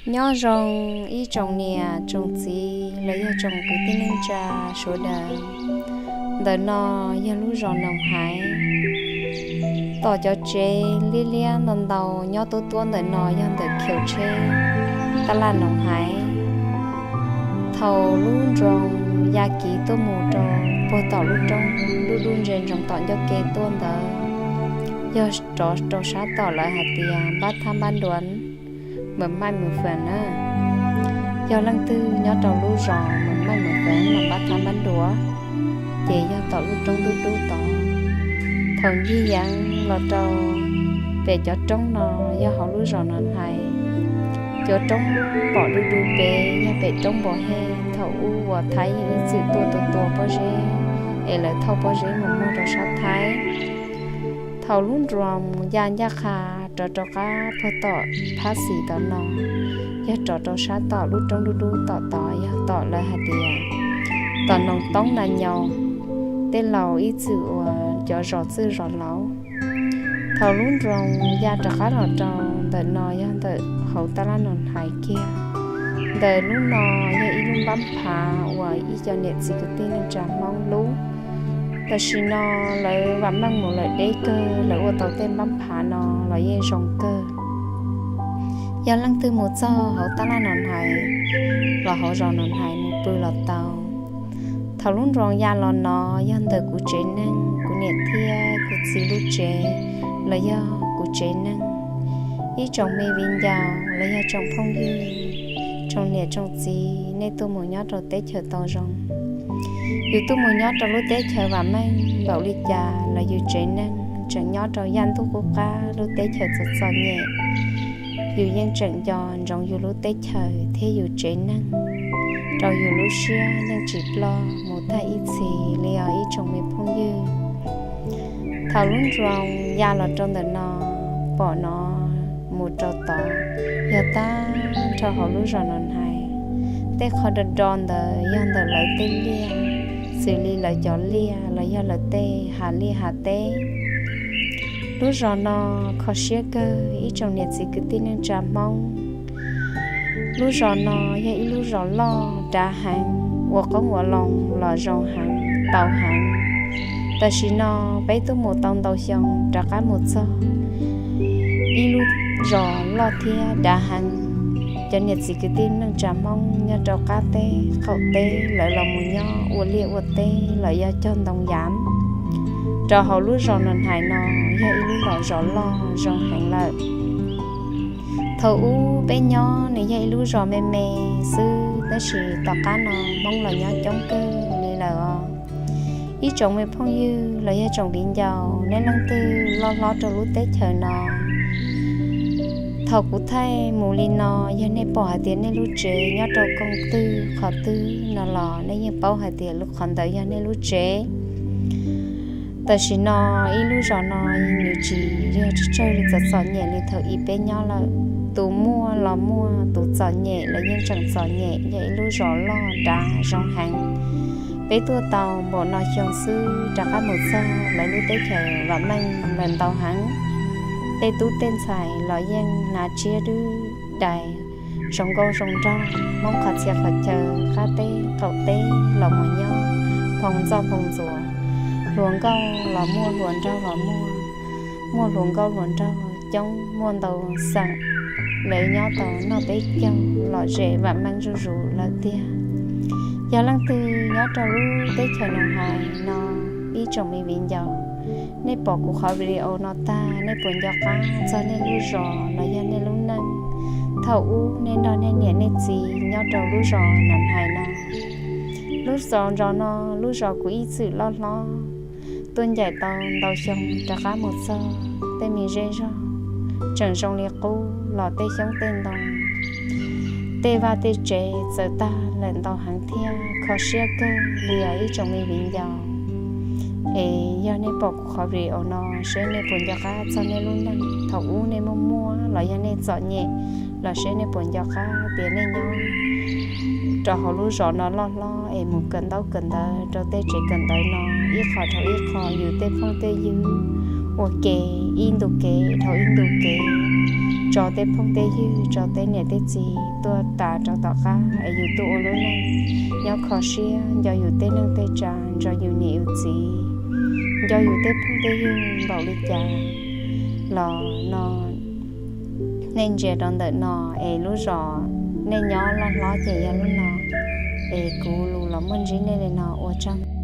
Nyob zoo ib tsoom niam tsoom txiv los yog tsoom kwv tij neej tsa sawv daws. Ntawm no yog lub zos Noom Haiv. Tom cov tsev liab liab ntau ntau nyob tuab tuab ntawm no yog ntawm khiv tsheb tab laj Noom Haiv. Thaum lub nroog ya kiv tuaj mus rau puag tom lub roob dub dub ntse ntsoov tom ncauj ke tuaj ntawd, yog rov rau sab tom lawv hais tias npab thab npab nruas, mws maij mws fam na. Yog leej twg nyob rau lub zos mws maij mws fam los npab thab npab nruas, ces yog tom lub roob dub dub tod. Thaum ncig yeev los rau pem cov roob no yog hauv lub zos Noom Haiv. Cov roob pom du du pem yog pem roob Npos Hej, thaum ub uas Thaib yeej ib txwm tuaj tua tua pob zeb es lawv thauj pob zeb mus muag rau sab Thaib. Thaum lub nroog ya ncaj qha rov rov qab puag tom phab xis tom no, yog rov rau sab tom lub roob dub dub tom tod, yog tom lawv hais tias tom Noom Toob Na Nyaus, tej laus ib txwm uas cov zos txwj zos laus. Thaum lub nroog ya rov qab los rau ntawm no yog ntawm hauv tab laj Noom Haiv kiag. Ntawm lub no yog ib lub npab phav uas ib co niam txiv kwv tij neej tsa Hmoob lub. Tam sim no lawv vam meej mus lawm deb kawg, lawv ua tau tej npab phav no los yeej zoo kawg. Yog leej twg mus txog hauv tab laj Noom Haiv los hauv zos Noom Haiv mus pw los tau. Thaum lub nroog ya los no yog ntawm kuv tsev neeg, kuv niam thiab kuv txiv lub tsev los yog kuv tsev neeg. Ib tsoom me viv ncaus los yog tsoom phooj ywg, tsoom niam tsoom txiv, nej tuaj mus nyob rau teb chaws tau zoo. Yus tuaj mus nyob rau lub teb chaws vam meej npaum li cas los yus tsev neeg tseem nyob rau yaj ntuj qub qab lub teb chaws txom txom nyem. Yus yeej tseem nco ntsoov yus lub teb chaws thiab yus tsev neeg rau yus lub siab yeej tsis ploj mus tag ib txhis li os ib tsoom me phooj ywg. Thaum lub nroog ya los rau ntawm no, pom no mus rau tod, yog tag nrho hauv lub zos Noom Haiv. Tej qhov do do ntawd yog ntawm lawv tej liaj, xws li lawv cov liaj los yog lawv tej hav liaj hav teb. Lub zos no kho siab kawg ib tsoom niam txiv kwv tij neej tsa Hmoob. Lub zos no yog ib lub zos loj dav heev, ua qoob ua loo los zoo heev, tau heev. Tam sim no peb tuaj mus tau ntau xyoo rov qab mus txog ib lub zos loj thiab dav heev. Cov niam txiv kwv tij neej tsa Hmoob nyob rau qab teb qaum teb lawv los mus nyob ua liaj ua teb los yog cog ntoo yam rau hauv lub zos Noom Haiv no, yog ib lub los zos loj zoo heev lawm. Thaum ub peb nyob nws yog ib lub zos me me xwb, tab sis tom qab no Hmoob los nyob coob kawg li lawm os. Ib tsoom me phooj ywg los yog tsoom viv ncaus, nej leej twg loj hlob rau lub teb chaws no, thaum kuv thaij mus li no, yog nej pom hais tias nej lub tsev nyob rau koog twg qhov twg no los nej yeej paub hais tias lub qhov ntawd yog nej lub tsev. Tam sim no ib lub zos no nws tsis yog tsawg tsawg li txom txom nyem li thaum ub peb nyob lawm. Tus muaj los muaj, tus txom nyem los yeej tseem txom nyem, yog ib lub zos loj dav zoo heev. Peb tuaj tau npaum no xyoo xwb rov qab mus txog lawv lub teb chaws vam meej lawm ntau heev. Tej tub tej ntxhais los yeej hnav tsiab dub dais zoo nkauj zoo nraug, Hmoob qhov txhia qhov chaw qab teb qaum teb los mus nyob, nphoo ntxoj nphoo ntxuav. Hluas nkauj los muaj, hluas nraug los muaj, muaj hluas nkauj hluas nraug coob, muaj ntau xeem. Lawv nyob tau noj peb caug lom zem vam meej zuj zus lawm tiag. Yog leej twg nyob rau lub teb chaws Noom Haiv no, ib tsoom me viv ncaus, nej pom kuv qhov video no tag, nej puas nco qab txog nej lub zos los yog nej lub neej thaum ub nej nrog nej niam nej txiv nyob rau lub zos Noom Haiv no? Lub zos ntawm no, lub zos kuv ib txwm loj hlob tuaj ncaim tau ntau xyoo rov qab mus txog, tej me zej zog tseem zoo li qub los tej xyoob tej ntoo, tej vaj tej tsev txawm tag lawm ntau heev thiab. Kho siab kawg li os ib tsoom me viv ncaus. Es yog nej pom kuv qhov video no, seb nej puas nco qab txog nej lub neej thaum ub nej muaj muaj los yog nej txom nyem, los seb nej puas nco qab tias nej nyob rau hauv lub zos no loj hlob es mus kawm ntaub kawm ntawv rau tej tsev kawm ntawv no, ib qho dhau ib qho, yus tej phooj tej ywg ua ke, ib ntu kev dhau ib ntu kev. tso tej phooj tej ywg, tso tej niam tej txiv tuaj tas rau tom qab es yus tuaj ua lub neej nyob kho siab, nco yus tej neej tej tsa, nco yus niam yus txiv, nco yus tej phooj tej ywg npaum li cas los no nej ntsia rau ntawm no es lub zos nej nyob loj hlob ces yog lub no, es kuv lus los muaj ntsib nej li no, ua tsaug.